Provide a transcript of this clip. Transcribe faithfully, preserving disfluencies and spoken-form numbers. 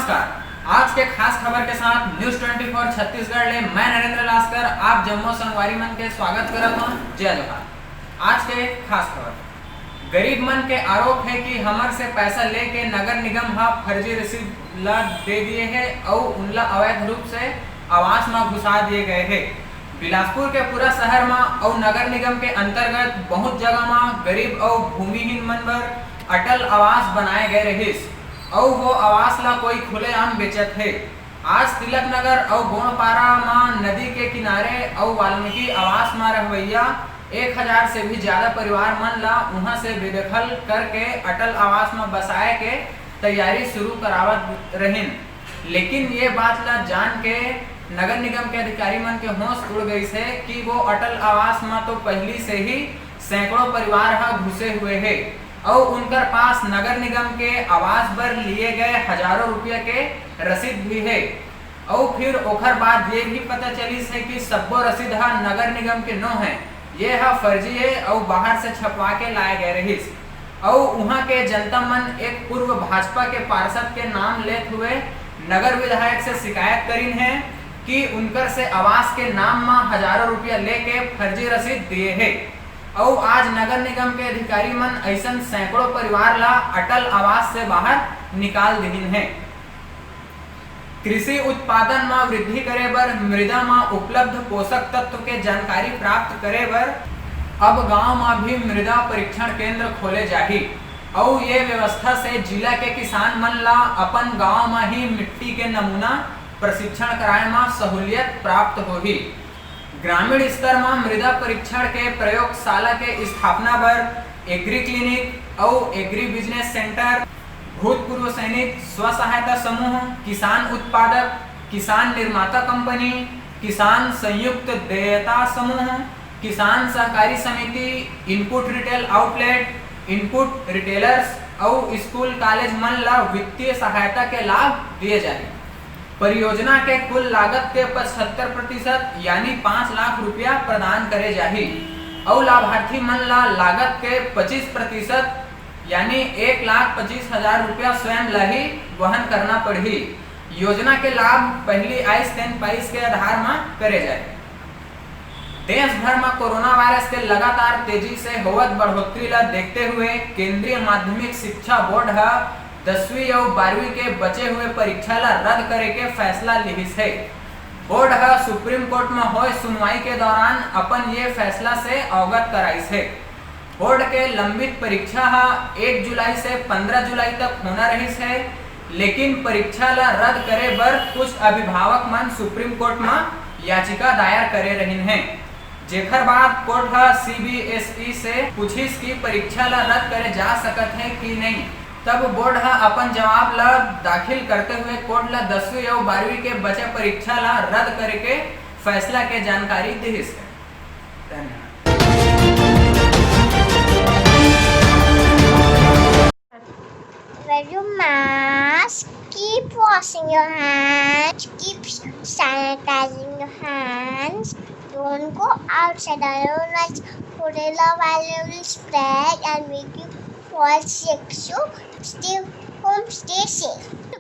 नमस्कार। आज के खास खबर के साथ News twenty four छत्तीसगढ़ ले मैं नरेंद्र लास्कर आप जम्मो संगवारी मन के स्वागत करत हूँ। जय जोहार। आज के खास खबर, गरीब मन के आरोप हे कि हमर से पैसा लेके नगर निगम ह फर्जी रसीद ला दे दिए हे अउ उनला अवैध रूप से आवास म घुसा दिए गए हे। बिलासपुर के पूरा शहर म अउ नगर निगम के अंतर्गत बहुत जगह म गरीब अउ भूमिहीन मन बर अटल आवास बनाए गए रहिस अउ वो आवास ला कोई खुलेआम बेचत हे। आज तिलक नगर अउ गोंडपारा म नदी के किनारे अउ वाल्मीकि आवास म रहवइया एक हजार से भी ज्यादा परिवार मन ला उहां से बेदखल करके अटल आवास म बसाए के तैयारी शुरू करावत रहिन, लेकिन ये बात ला जान के नगर निगम के अधिकारी मन के होश उड़ गइस हे कि वो अटल आवास म तो पहिली से ही सैकड़ों परिवार ह घुसे हुए हे अउ उनकर पास नगर निगम के आवास बर लिए गए हजारों रुपया के रसीद भी हे। अउ फिर ओखर बाद ये भी पता चलिस हे कि सब्बो रसीद ह नगर निगम के नो हे, ये ह फर्जी हे अउ बाहर से छपवा के लाए गए रहिस। अउ उहां के जनता मन एक पूर्व भाजपा के पार्षद के नाम लेत हुए नगर विधायक से शिकायत करिन हे कि उनकर से आवास के नाम म हजारों रुपया लेके फर्जी रसीद दिए हे। अउ आज नगर निगम के अधिकारी मन अइसन सैकड़ों परिवार ला अटल आवास से बाहर निकाल दिहिन हे। कृषि उत्पादन म वृद्धि करे बर मृदा म उपलब्ध पोषक तत्व के जानकारी प्राप्त करे बर अब गांव म भी मृदा परीक्षण केंद्र खोले जाही अउ ये व्यवस्था से जिला के किसान मन ला अपन गांव म ही मिट्टी के नमूना परीक्षण कराए म सहूलियत प्राप्त होही। ग्रामीण स्तर म मृदा परीक्षण के प्रयोगशाला के स्थापना बर एग्री क्लिनिक अउ एग्री बिजनेस सेंटर, भूतपूर्व सैनिक स्व सहायता समूह, किसान उत्पादक, किसान निर्माता कंपनी, किसान संयुक्त देयता समूह, किसान सहकारी समिति, input retail outlet, input retailers अउ स्कूल कॉलेज मन ल वित्तीय सहायता के लाभ दिए जाही। परियोजना के कुल लागत के पचहत्तर प्रतिशत यानी पाँच लाख रुपया प्रदान करे जाही अउ लाभार्थी मन ला लागत के पच्चीस प्रतिशत यानी एक लाख पच्चीस हजार रुपया स्वयं ला ही वहन करना पड़ही। योजना के लाभ पहली आइस तेन पाइस के आधार म करे जाए। देश भर म कोरोना वायरस के लगातार तेजी से होवत बढ़ोतरी ल देखते हुए केंद्रीय माध्यमिक शिक्षा बोर्ड ह दसवीं अउ बारहवीं के बचे हुए परीक्षा ल रद्द करे के फैसला लिहिस हे। बोर्ड ह सुप्रीम कोर्ट म होए सुनवाई के दौरान अपन ये फैसला से अवगत कराइस हे। बोर्ड के लंबित परीक्षा ह एक जुलाई से पंद्रह जुलाई तक होना रहिस हे, लेकिन परीक्षा ल रद्द करे बर कुछ अभिभावक मन सुप्रीम कोर्ट म याचिका दायर करे रहिन हे, जेखर बाद कोर्ट ह सीबीएसई से पूछिस कि परीक्षा ल रद्द करे जा सकत हे कि नहीं। तब बोर्ड ह अपन जवाब ल दाखिल करते हुए कोर्ट ल दसवीं अउ बारहवीं के बचे परीक्षा ल रद्द करे के फैसला के जानकारी दिहिस हे। धन्यवाद। Wear your mask, keep washing your hands, keep sanitizing your hands. Don't go outside alone, like Chlorella vial spray and make you fall sick. So stay home, stay safe.